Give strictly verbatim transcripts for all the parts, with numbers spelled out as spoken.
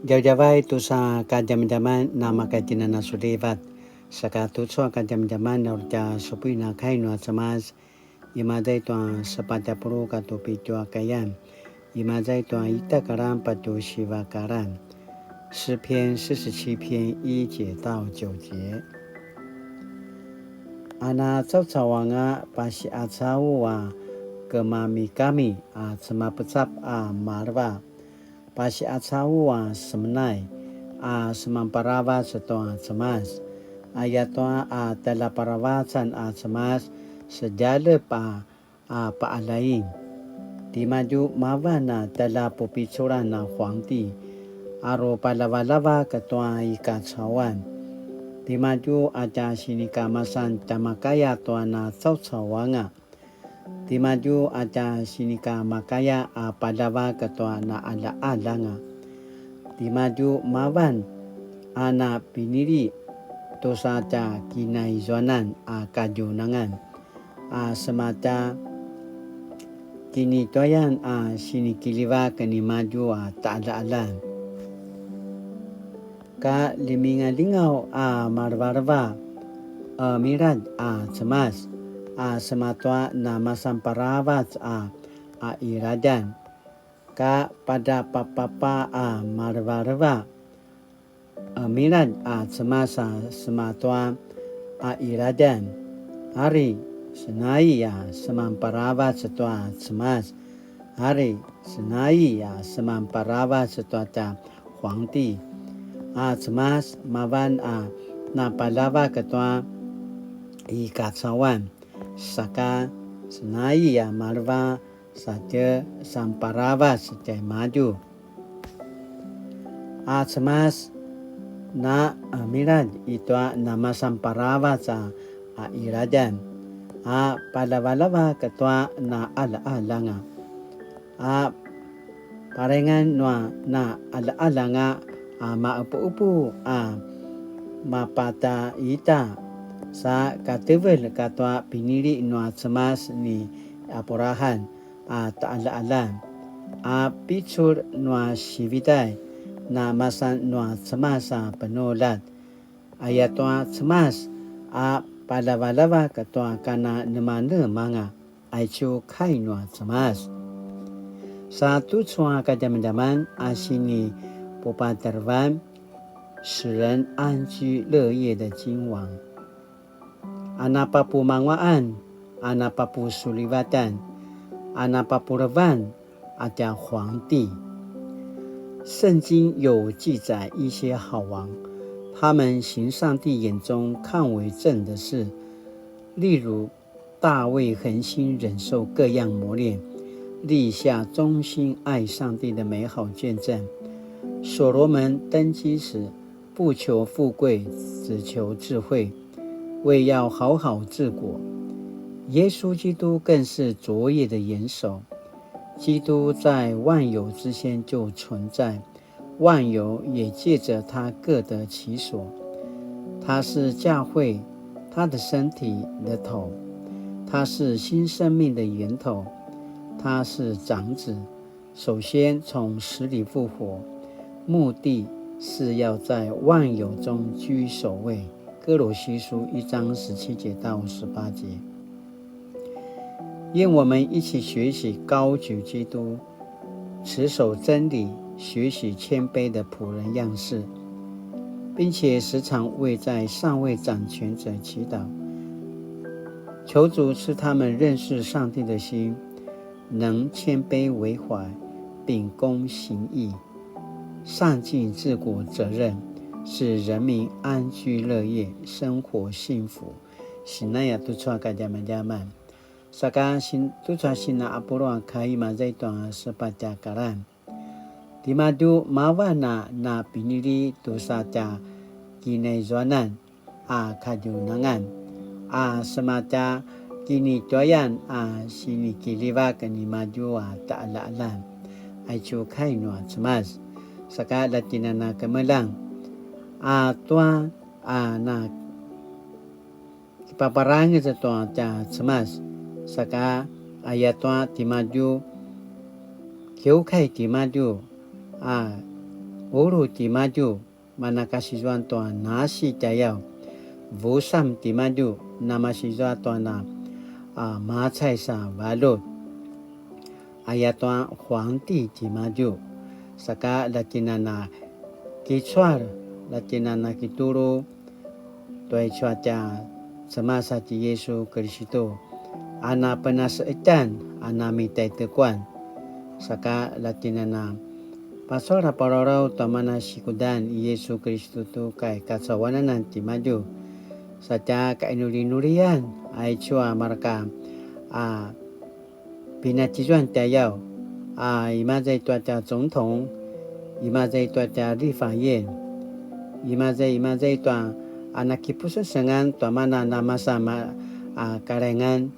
Djavadjavay tusa kadjamadjaman na maka tjinanasulivat. Saka tucu a kadjamadjaman na uri tja supuin a kai nua Cemas, imaza i tua sepatj a puluq katua pitju a kayan, imaza i tua ita karan patje siva karan. 诗篇四十七篇一节到九节。A na caucau anga pasiqacau a kemamikami a cemapecap a maleva. Pasiqacau a semenay a semanparavac tua Cemas. Ayatua a tjaljaparavacan a Cemas, sedjalep a, a paqaljain. Timadju mavan a tjaljapupiculan a huangti, a rupalavalavak tua i kacauan. Timadju a tja sinikamasan tjamakaya tua na caucau anga. Timadju a tja sinikamakaya a paljavak tua na qaljaqaljanga. Timadju mavan a na pinili tusa tja kinaizuanan a kadjunangan, a sema tja kinituayan a sinikiljivak nimadju a taqaljaqaljan. Ka ljemingaljingaw a malevaleva, qemiladj a Cemas, a sema tua namasan paravac a, a qiladjan. Ka padrapapapa a malevaleva, qemiladj a Cemas a sema tua a qiladjan. Ari, senai a seman paravac tua Cemas. Ari, senai a seman paravac tua tja huangti. A Cemas mavan a napaljavak tua i kacauan. Saka senai a maleva satje sanparavac tjaimadju. A Cemas na qemiladj i tua namasan paravac a, a qiladjan, a paljavaljavak tua na qaljaqaljanga, a parengan nua na qaljaqaljanga a maqepuqepu a mapataita, sa katevelj katua pinili nua Cemas ni Apurahan a taqaljaqaljan, a picul nua sividay namasan nua Cemas a penuljat. Ayatua Cemas a paljavaljavak tua kana nemanemanga, aicu kai nua Cemas. Sa tucu a kadjamadjaman a sinipupatarevan, 使人安居乐业的君王。 a napapumanguaqan, a napapusulivatan, a napapulevan a tja huangti. 圣经有记载一些好王，他们行上帝眼中看为正的事，例如大卫恒心忍受各样磨练，立下忠心爱上帝的美好见证。所罗门登基时， 不求富贵，只求智慧，为要好好治国。耶稣基督更是卓越的元首。基督在万有之先就存在，万有也借着他各得其所。他是教会，他的身体的头，他是新生命的源头，他是长子， 首先从死里复活，目的是要在万有中居首位。歌罗西书一章十七节到十八节。愿我们一起学习高举基督，持守真理，学习谦卑的仆人样式，并且时常为在上位掌权者祈祷，求主赐他们认识上帝的心， 能谦卑为怀，秉公行义，善尽治国责任，使人民安居乐业，生活幸福。Sinaya tucu a kadjamadjaman. Saka sin-, tucu a sina apulu a kai mazay tua sepatj a karan. Timadju mavan a na pinili tusa tja kinaizuanan a kadjunangan, a sema tja kinituayan a sinikiljivak nimadju a taqaljaqaljan. Aicu kai nua Cemas, saka lja tjen a na kemeljang a tua a na kipaparangez tua tja Cemas, saka ayatua timadju, kiukai timadju a Ulu timadju, manakasizuan tua nasi tjayaw. Vusam timadju, namasizua tua na, a, macay sa valut. Ayatua huangti timadju. Saka latinana kicuar, latinana kitulu, tua icu a tja Cemas a ti Yesu Kiristu, a na penase'etjan, a na mitaitekuan. Saka latinana pacual a pararaw tua mana sikudan i Yesu Kiristu tu kai kacawananan timadju. Satja kainuljinulian, aicu a marka a pinatjizuan tjayaw, a imaza i tua tja 总统, imaza i tua tja 立法院, imaza, imaza i tua a nakipusesengan tua mana namasa ma-, a kalaingan,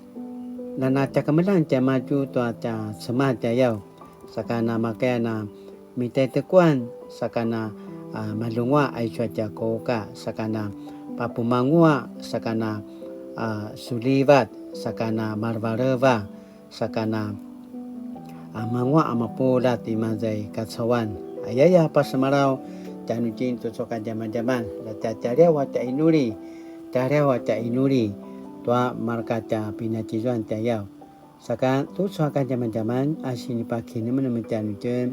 na natjakemeljang tiamadju tua tja Cemas tjayaw, saka namakaya na mitaitekuan, saka na, a, malunguaq aicu a tja kuka, saka na papumangua, saka na, a, sulivat, saka na malevaleva, saka na, a, mangua a mapuljat imaza i kacauan. Ayaya pasemalaw tjanuitjen tucu a kadjamadjaman, la tja tjaliaw a tja inuli, tjaliaw a tja inuli, tua marka tja pinatjizuan tjayaw. Saka tucu a kadjamadjaman a sinipakinemenem tjanuitjen,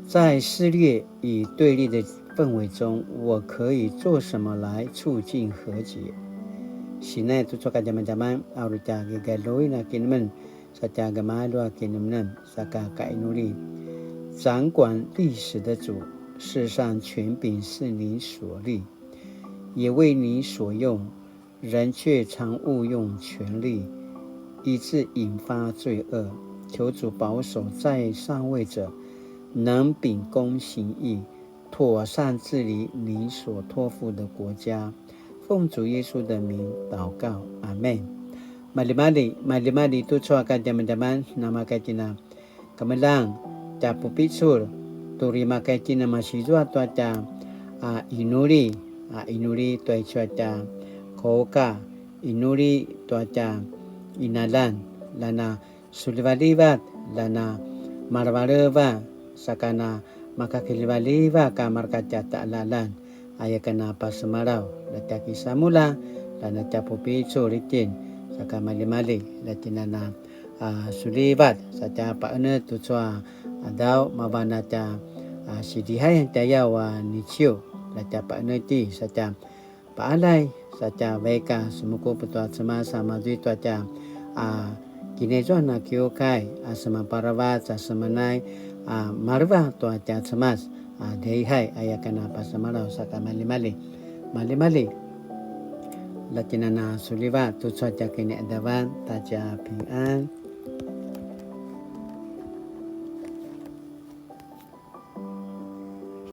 在撕裂与对立的氛围中，我可以做什么来促进和解？Sinai tucu a kadjamadjaman a uri tja kigalui na kinemen sa tja gemalju a kinemenem saka kainuli. 掌管历史的主，世上权柄是你所立，也为你所用， 人却常误用权力，以致引发罪恶。求主保守在上位者能秉公行义，妥善治理你所托付的国家。奉主耶稣的名祷告，阿们。Maljimalji, maljimalji tucu a kadjamadjaman, namakaya itjen a kemeljang, tja pupicul, tu uri makaya itjen a masizua tua tja, a, inuli, a, inuli tua icu a tja kuka, inuli tua tja qinaljan, la na sulivalivat, la na malevaleva, saka na makakiljivaljivak a marka tja taqaljaqaljan, aya ken a pasemalaw, la tja kisamulja, la na tja pupicul itjen, saka maljimalji, la itjen a na, a, sulivat, sa tja paqenetj tucu a qadaw, mavan a tja, a, sidihayan tjayaw a niciu, la tja paqenetj itjen, sa tja paqaljay, sa tja vaik a semukup tua Cemas a mazuyu tua tja, a, kinaizuan a kiukai, a, semanparavac, a, semenay, a, maleva tua tja Cemas, a, daihay, aya ken a pasemalaw saka maljimalji. Maljimalji. La itjen a na sulivat tucu a tja kiniqadavan, ta tja pingan.